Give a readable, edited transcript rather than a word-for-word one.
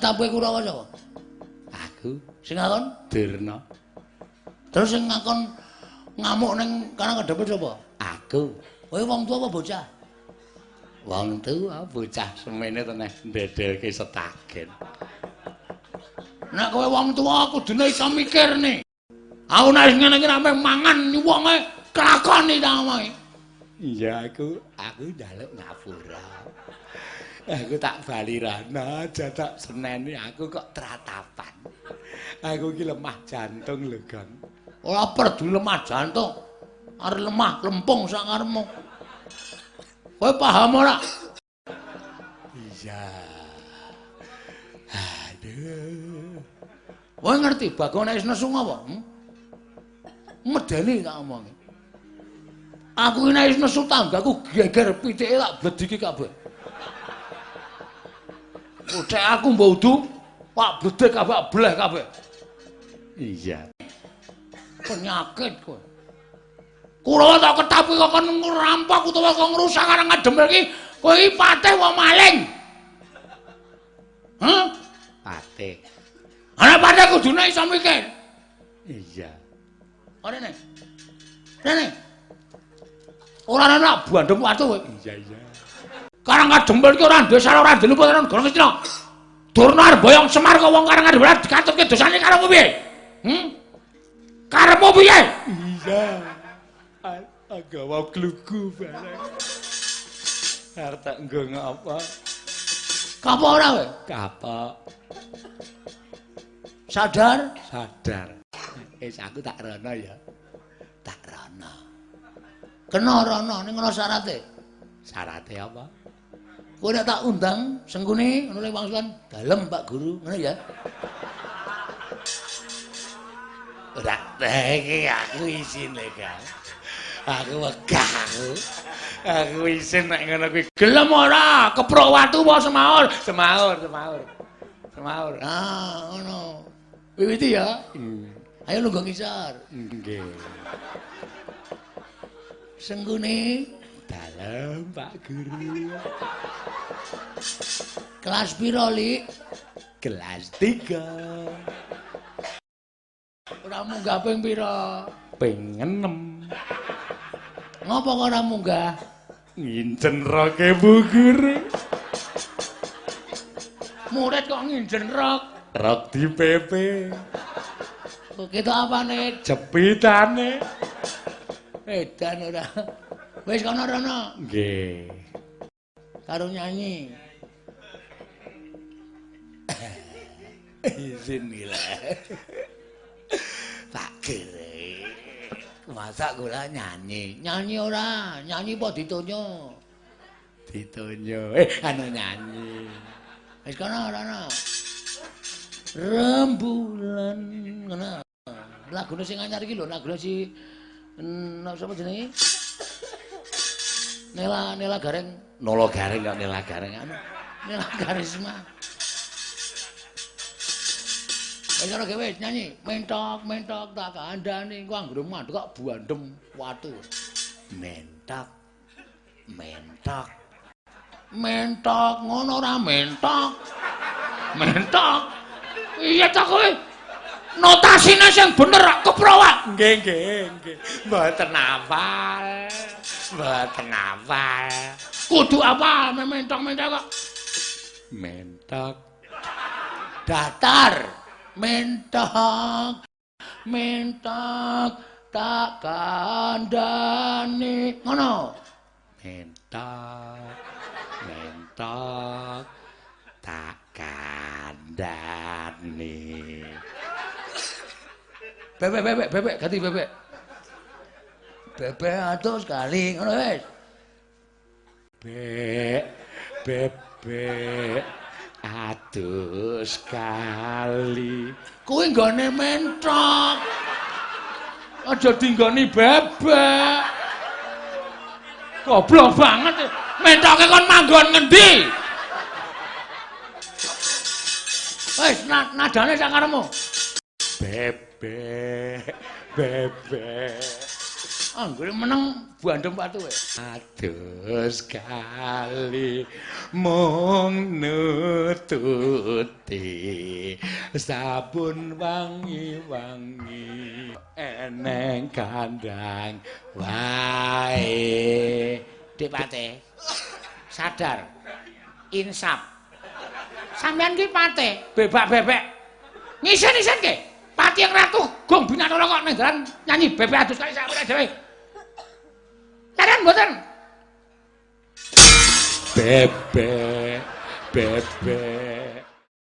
Ngetapke Kurawa sapa? Aku. Sing ngakon? Durna. Terus sing ngakon ngamuk ning Karang Kadempel sapa? Aku. Kowe wong tuwa apa bocah? Wong tuwa, bocah semene teneh ndedelke setagen. Nek kowe wong tuwa kudune iso mikir nih. Aku nek ngene iki nek mangan wonge kelakoni ta omongi. Iya, aku njaluk ngapura. Aku tak bali rana, aja tak seneni aku kok tratapan. Aku iki lemah jantung lho, Gong. Ora perdu lemah jantung. Arep lemah lempung sak karepmu. Kowe paham ora? Iya. Aduh. Kowe ngerti Bagong nek wis nesu apa? Medeni tak omongi. Aku iki nek wis nesu tanggaku geger pitike tak blediki kabeh. Ucek aku mbok udu, pak bledek kabeh bleh kabeh. Iya. Penyakit kowe. Kurawa tak ketapi kok kon ngrampok utawa kok ngrusak Karang Kadempel iki, kowe iki patih wong maling. Hah? Patih. Ana patih kudune iso mikir. Iya. Rene. Rene. Ora ana bandem watu kowe. Iya, iya. Karang Kadempel iki ora duwe salah, ora duwe luput ora negara Ngastina. Durna arep boyong Semar kok wong Karang Kadempel dikatutke dosane karepmu piye? Karepmu piye? Iya. Agawa glugu bareng. Arep tak nggo ngapa? Kapok ora kowe? Kapok. Sadar? Sadar. Wis aku tak rono ya. Tak rono. Kena rono ning ngono syarate. Syarate apa? Kowe nek tak undang Sengkuni ngono le wangsulan dalem Pak Guru, ngono ya. Ora iki aku isin lho, Kang. Aku wegah aku. Aku isin nek ngono kuwi. Gelem ora? Keprok watu apa semaur? Semaur, semaur. Semaur. Ah, ngono. Wiwiti ya. Ayo lungguh ngisor. Nggih. Sengkuni dalem Pak Guru. Kelas piro, Lik? Kelas 3. Ora munggah ping pira? Ping 6. Ngopo kok ora munggah? Nginjen roke Bu Guru. Murid kok nginjen rok? Rok di PP. Kok ketok apane? Jepitane. Edan ora. Wis kono rono. Nggih. Karo nyanyi. Izin gila. Pak Guru. Masa kula nyanyi? Nyanyi ora, nyanyi apa ditonyo? Ditonyo. Anu nyanyi. Wis kono rono. Rembulan ngono. Lagune sing anyar iki lho, lagune si sapa jenenge? Nela Nela Gareng. Nolo Gareng kok Nela Gareng anu. Nela Karisma. Wis ora gawe nyanyi, mentok mentok tak kandhani ku anggere mandek kok bandem watu. Mentok. Mentok. Mentok ngono ora mentok. Mentok. Iya ta kowe? Notasine sing bener rak keprowak. Nggih, nggih, nggih. Mboten hafal. Mboten hafal. Kudu apal mentok-mentok kok. Mentok. Datar. Mentok. Mentok tak kandhani. Ngono. Mentok. Mentok tak kandhani. Bebek bebek bebek ganti bebek. Bebek atus kali ngono wis. Bek bebek atus kali. Kuwi nggone mentok. Aja dinggoni bebek. Goblok banget. Mentoke kon manggon ngendi? Wis nadane sak karepmu. Bebek bebek. Anggere meneng bandem watu kowe. Adus kali mung nututi sabun wangi-wangi eneng kandang wae. Dik Pate. Sadar. Insaf. Sampeyan ki Pate, bebak-bebek. Ngisen-isen ke. Pati yang ratu gong binatara kok ning dalan nyanyi bebek adus kali sak dhewe. Leren mboten? Bebek, bebek.